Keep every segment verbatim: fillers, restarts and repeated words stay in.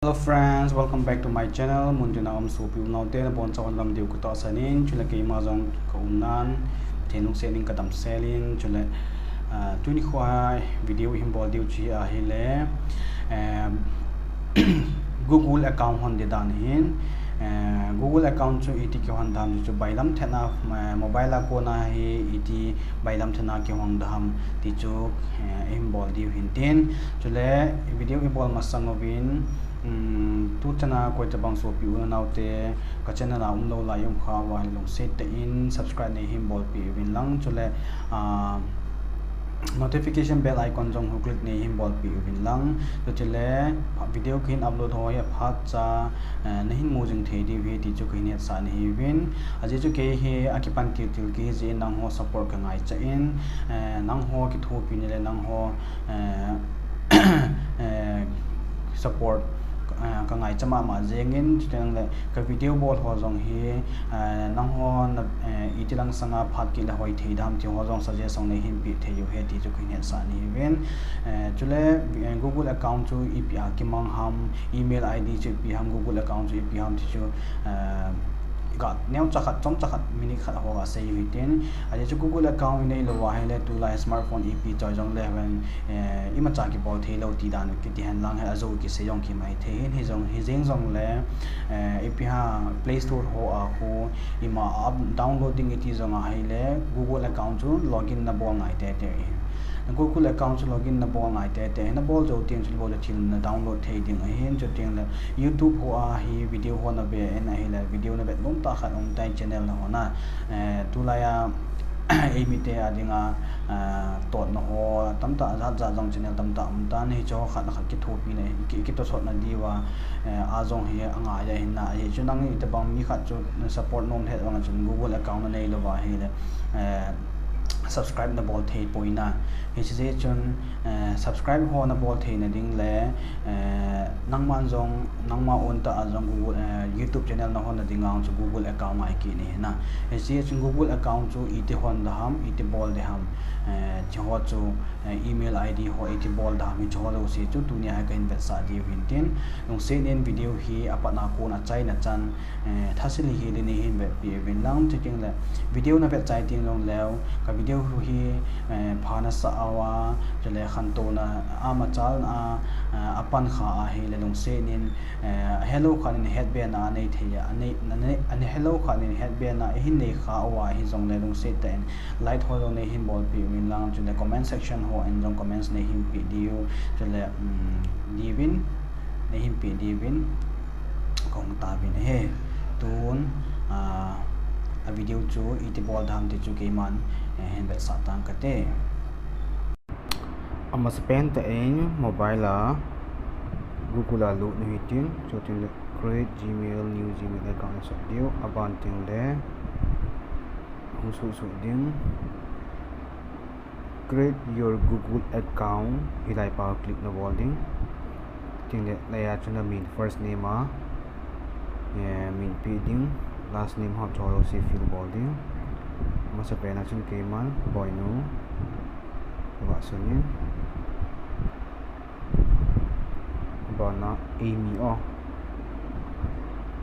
Hello friends, welcome back to my channel. Muntina um sopi unaote nabonchauvin lamdeu katahsan in, chule keima jong kaumnan Pathen lungset in kadamsel in, chule tuni khoa video hin bol diu chu ahile Google account hon ding dan hin. Google account chu iti kihon dam chu bailam thetna, mobile a kona hi iti bailam thetna kihon dam ti chu hin bol diu hin tin. Chule video ibol masang uvin tuchana koitabang sopi unaote ka channel a umlou lai um khauva lungset tah in subscribe neihin bolpeh uvin lang, chule notification bell icon jong hu click neihin bolpeh uvin lang. Chutile video kahin upload ho hi aphatcha nahin mu jing thei diu ahi ti chu kahin hetsah nahiuvin. Ajeh chu kei hi akipan tiltil kahi jeh in nangho support kangaichat in, nangho kithopina le nangho support kangaicha mama jengin, chuteng le ka video bol ho jong hi nangho itilang sanga phat kit le hoi thei dam ti ho jong suggestion neihin peh thei u ahi ti chu kahin hetsah nahiuvin. Chule Google account chu ipi a kimang ham, email ID chu ipi ham, Google account chu ipi ham ti chu neocha khat chomcha khat minute khat ho gasei u hitin. Ajeh chu Google account inei louva ahile tulai smartphone ipi choi jongle imacha kibol theilou ti dan kiti henlang hi ajou kisei jong kimai thei hin, hijeng jongle ipi ham Play Store ho a khu ima download ding iti jong ahile Google account chu login nabol ngai teitei in. Google account chu login nabol ngai teitei in, nabol jou teng chule bou le thil na download thei ding ahin, chuteng le YouTube ho a hi video ho navet in ahile video navet nomtah khat umtai channel na hon a, tulai a eimite a dinga totna ho tamtah jatjat jong channel tamtah umtan, hicheho khat le khat kithopina, kitosotna diuva ajong hi angai ahin na. Hichu nang itobang mi khat chu support nom lheh jongle chun Google account nanei louva ahile subscribe nabol theipoi na. Hiche jeh chun subscribe ho nabol theina ding le nangman jong nangma own tah a jong Google YouTube channel nahonna dinga chu Google account ngai kit nahi na. Hiche jeh chun Google account chu iti hon ding ham, iti bol ding ham, hicheho chu email ID ho iti bol ding ham, hicheho jouse chu tunia hi kahin vetsah diu hin tin. Lungset in video hi apatna kon achaina chan thasel hile neihin vetpeh uvin lang, chuteng le video navet chai teng jongleu ka video hi pha nasah uva, chule khantouna a machalna a apan kha ahile lungset in helou khat in hetbena anei thei a, helou khat in hetbena ahin nei kha uva hijongle lungset tah in like ho jong neihin bolpeh uvin lang, chule comment section ho in jong comments neihin peh diu, chule diuvin neihin peh diuvin kahung tauvin ahi. Tun a video chu iti bol ding ham ti chu keiman hin vetsah tang kate. Amasapen tah in mobile a Google a lut u hitin, chuteng le create Gmail, new Gmail account nasah diu, aban teng le hung suhsuh ding. Create your Google account, hilai pa click nabol ding. Chuteng le laiya chu namin first name a min peh ding, last name ho chu jouse fill bol ding. Amasapen a chun keiman Boinu kaga sun in, abana Amy o,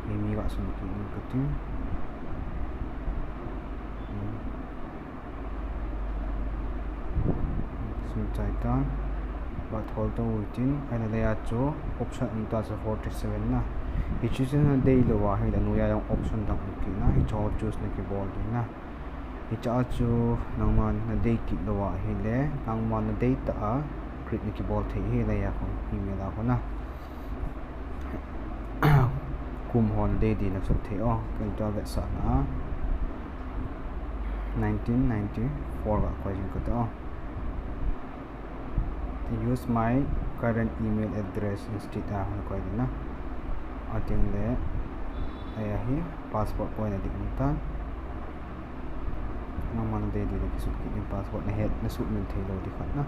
Amy ga sun kit in kating. Sun chai tan, bat hol tou hitin, ahile laiya chu option um tah chu forty seven na. Hiche chu nadei louva ahile anoiya jong option dang um kit na, hicheho choose nakibol ding na. Hichea chu nangman nadei kit louva ahile nangman nadei tah a create nakibol thei ahi, laiya khu email a khu na. Kum ho nadei ding nasut thei o, keiman vetsahna a nineteen ninety-four ga koi jing kate o. Use my current email address instead a koi ding na. Ateng le laiya hi password koina ding um tan. Nangman nadei ding nakisut kit ding, password nahet nasuhmil theilou ding khat na.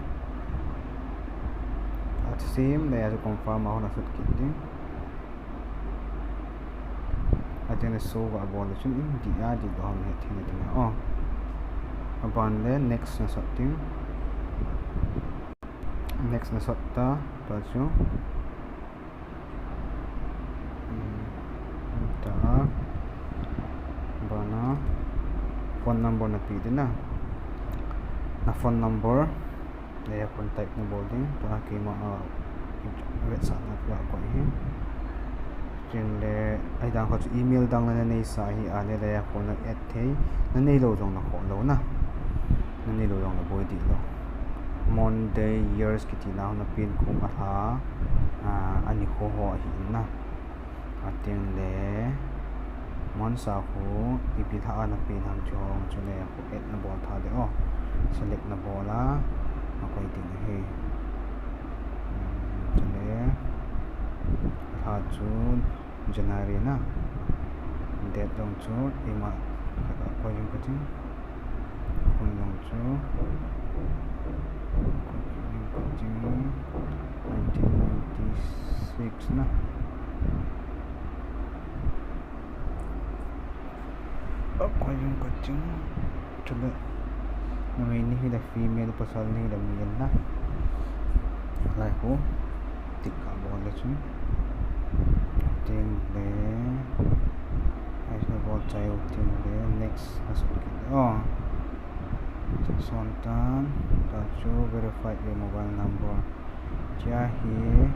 At same laiya chu confirm a hung nasut kit ding. Ateng le show ga bol le chun in dih a dihlou ham het theina dinga o. Aban le next nasot ding. Next nasot ta, tua chu Phone number napeh ding na. Na phone number. Leia contact nabol ding. Tua keima a website na koi hi. Tin le, ahi dang khat chu email dang naneisa hi a le leia kona add thei. Nanei lou jong nakhoh lou na. Nanei lou jong naboi dih lou. Month, day, years kiti na ho napen kum a lha, a, ani kho ho ahi na. Atin le, month a khu, ipi lha a napen ham chu, chu le khu add nabol tha ding o. Select nabol a, nakoi ding ahi. Hmm, chu le, lha chu, January na. Date jong chu ima koi jong kati. Kum jong chu nineteen ninety-six na. Koi jong kati. Chule, numei ni hile female, pasal ni hile male na. Lai khu, tick kabol le chun. Tin le, ai na bol chai u tin le, next, na sut kit le. Oh. Section tan, ta chu verify your mobile number. Tia hi,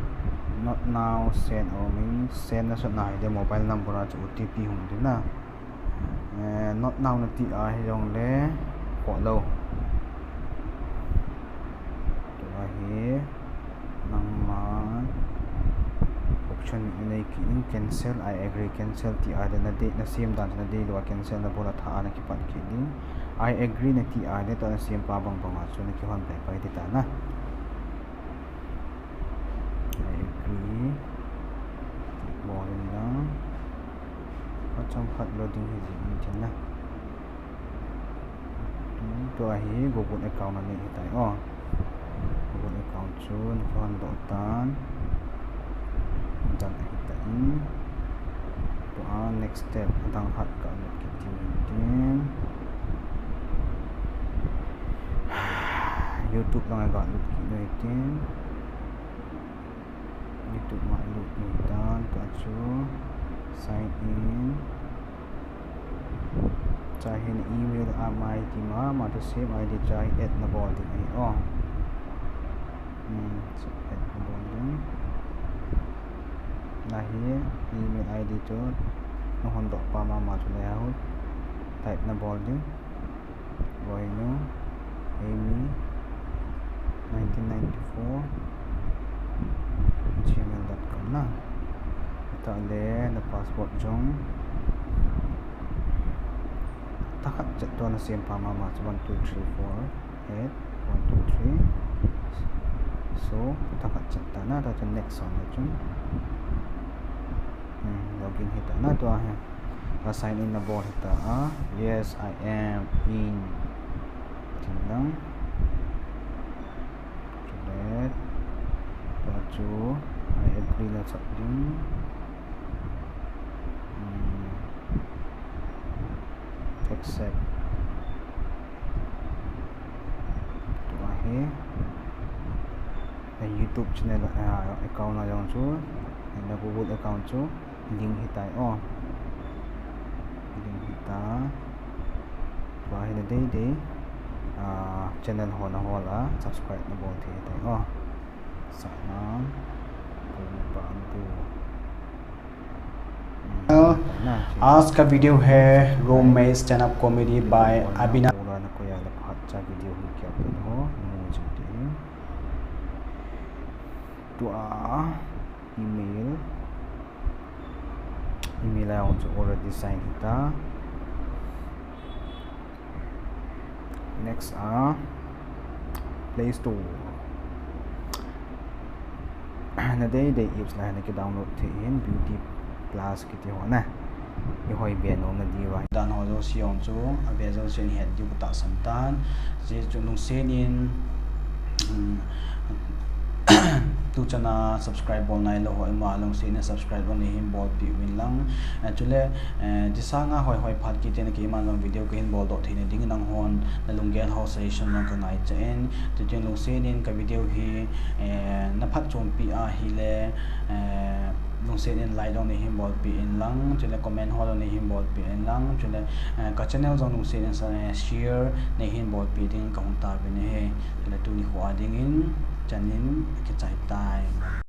not now, send or mean, send nasot na hile mobile number a chu O T P hung ding na. Eh, not now nati a hijongle, khoh lou. Tua hi, nangma option ni nei kit in cancel, I agree, cancel ti a le nadei, nasem dan chu nadei lou a cancel nabol a tha a nakipat kit ding. I agree nati a le tua nasem pa bang bang a chu nakihon pai pai ti ta na. I agree. Bol in lang. Achom khat loading hi jing in tin na. Tua hi Google account anei hitai o. Google account chu nakihon doh tan. Done ahi tan. Tua next step adang khat kalut kit ding tin. YouTube lang a kalut kit ding tin. YouTube ma lut ding tan, tua chu sign in. Chua hin email a ama I D ma, ma chu same I D chua hi add nabol ding ahi o. Hmm, so add nabol ding. Tua hi email I D chu nahon doh pa ma, ma chu le hau type nabol ding. Boinu, Amy, nineteen ninety-four, gmail dot com na. Tua le na password jong. Tha khat chet tua nasem pa ma ma chu one two three four eight one two three. So, tha khat chet ta na, tua chu next on na chun. Hmm, login hita na tua hi. Tua sign in nabol hita a. Yes, I am in. Tin lang. Chule. Tua chu I agree nasah ding. Hmm. Accept. Tua hi. Na YouTube channel, ah, account a jong chu, na Google account chu link hitai o. Link hita. Tua hi nadei dei, ah, channel ho nahol a subscribe nabol thei hitai o. Salam. Kong pa tu. आज का वीडियो है रूम में stand up comedy bye Abhinav. Ora na koya la phat cha video hi kya pe ho, mo jing te. Tua email. Email a chu already sign hita. Next a Play Store. Nadei dei apps la hi nakidownload thei hin Beauty Plus kiti ho na. Ihoi be nom nadiu va. Dan ho jouse jong chu, ave jouse in het diu katahsan tan. Hijeh chun lungset in, um, tuchan a subscribe bol nailou ho ima lungset in subscribe bol nei hin bolpeh uvin lang. Eh, chule, eh, chusanga hoi hoi phat kiti na keiman jong video kahin boldoh theina ding nanghon nalunggel ho suggestion jong kangaicha in. Chutin lungset in ka video hi, eh, naphatchompi ahile, eh, lungset in like jong neihin bolpeh in lang, chule comment ho jong neihin bolpeh in lang, chule ka channel jong lungset in share neihin bolpeh ding kahung taovin ahi. Chule tuni kho a dingin chanin kichai tai.